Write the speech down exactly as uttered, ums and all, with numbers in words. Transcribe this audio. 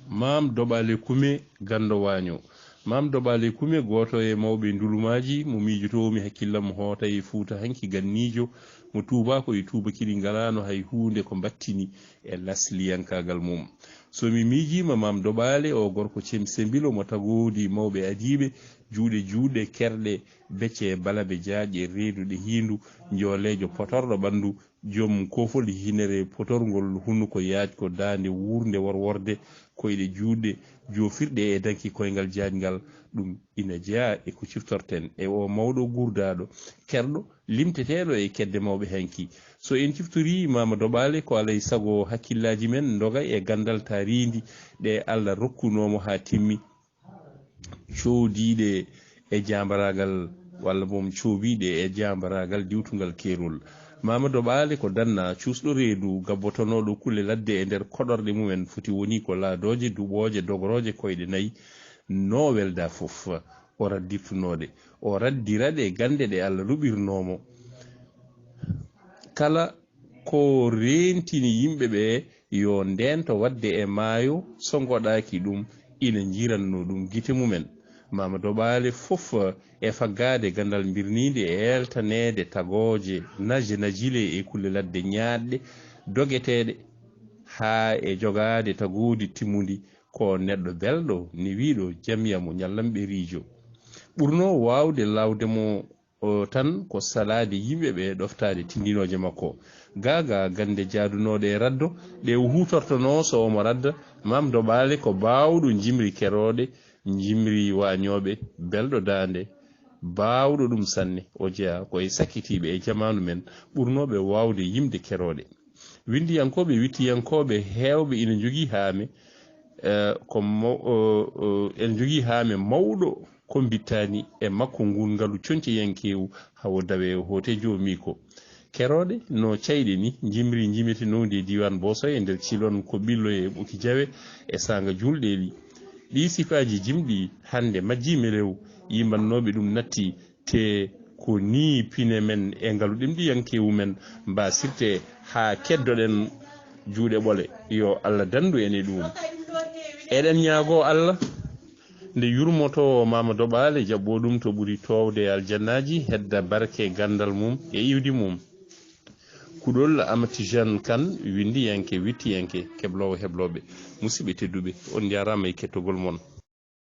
Maam Doɓaale Kume, ganndo waaño. Maam Doɓaale Kume, gooto e mawɓe ndulumaaji, mo miijotoomi, hakkillam hoota e Fuuta hanki, ganniijo, mo tuubaako e tuubaki ɗi ngalaano hay huunde ko mbattini e lasliyankaagal mum. So mi miijiima Maam Doɓaale, o gorko cem-, sembilo mo tagoodi mawɓe adiiɓe, juuɗe juuɗe, kerɗe, becce, balabe, jaaƴe, reeduɗe hiindu, njooleejo potorɗo ɓanndu, joom koofol hinere potorngol, hunuko yaajko, daande wuurnde worworde, koyɗe juuɗe joofirɗe e danki koyngal jaajngal. Ɗum ina jeyaa e ko ciftorten e o mawɗo guurdaaɗo, kerɗo, limteteeɗo e kedde mawɓe hanki. So en ciftorii Maama Doɓaale, ko alay sago hakkillaaji men ndoga e ganndal taariindi ɗe Allah rokkunoo mo haa timmi, coodiiɗe e jaambaraagal, walla boom coobiiɗe e jaambaraagal diwtungal keerol. Maama Doɓaale ko danna cuusɗo reedu, gabbotonooɗo kulle ladde e nder koɗorɗe mumen, foti woni ko laadooje, duɓooje, dogorooje, koyɗe nayi, no welda fof, o raddirtunoɗe, o raddiraɗe gannde ɗe Allah luɓirnoo mo. Kala ko reentini yimɓe ɓe yo ndeento waɗde e maayo, so ngoɗaaki ɗum, ina njiranno ɗum gite mumen. Maama Doɓaale fof e faggaade ganndal birniinde e eeltaneede tagooje, naje, najile e kulle ladde ñaaɗɗe, dogeteeɗe, haa e jogaade tagoodi timmundi, ko neɗɗo belɗo, newiiɗo, jamyamo, ñallamɓe riijo. Ɓurnoo waawde laawde mo o tan ko salaade yimɓe ɓe, ɗoftaade tindinooje makko. Gaagaa gannde jaadunooɗe e raddo, ɗe o huutortonoo so omo radda, Maam Doɓaale ko baawɗo jimri kerooɗe, jimri waañooɓe, belɗo daande, baawɗo ɗum sanne. O jeyaa ko e sakkitiiɓe e jamaanu men ɓurnooɓe waawde yimde kerooɗe. Winndiyankooɓe, wiɗtiyankooɓe heewɓe ina njogii haame, eh, ko maw-, o, o, ene njogii haame mawɗo ko mbittaani e makko nguun ngalu coñceyankeewu, hawo dawe hoote joomiiko. Kerooɗe no cayɗe ni, njimri njimetenoondi e diiwaan Booso e nder Cilon ko Ɓillo e Ɓoki Jawe e saanga Juulɗeeli. Ɗii sifaaji jimɗi hannde majjii melew, yimannooɓe ɗum natti, te ko nii pine men e ngalu ɗemɗiyankeewu men mbaasirte haa keddoɗen juuɗe ɓole. Yo Allah danndu en e ɗum. Eɗen ñaagoo Allah nde yurmotoo Maama Doɓaale, jaɓɓoo ɗum to ɓuri toowde e aljannaaji, hedda barke ganndal mum e iwdi mum. Kuɗol Amati Jean Kan, winndiyanke, wiɗtiyanke, kebloowo heblooɓe. Musidɓe tedduɓe, on njaaraama e kettogol mon.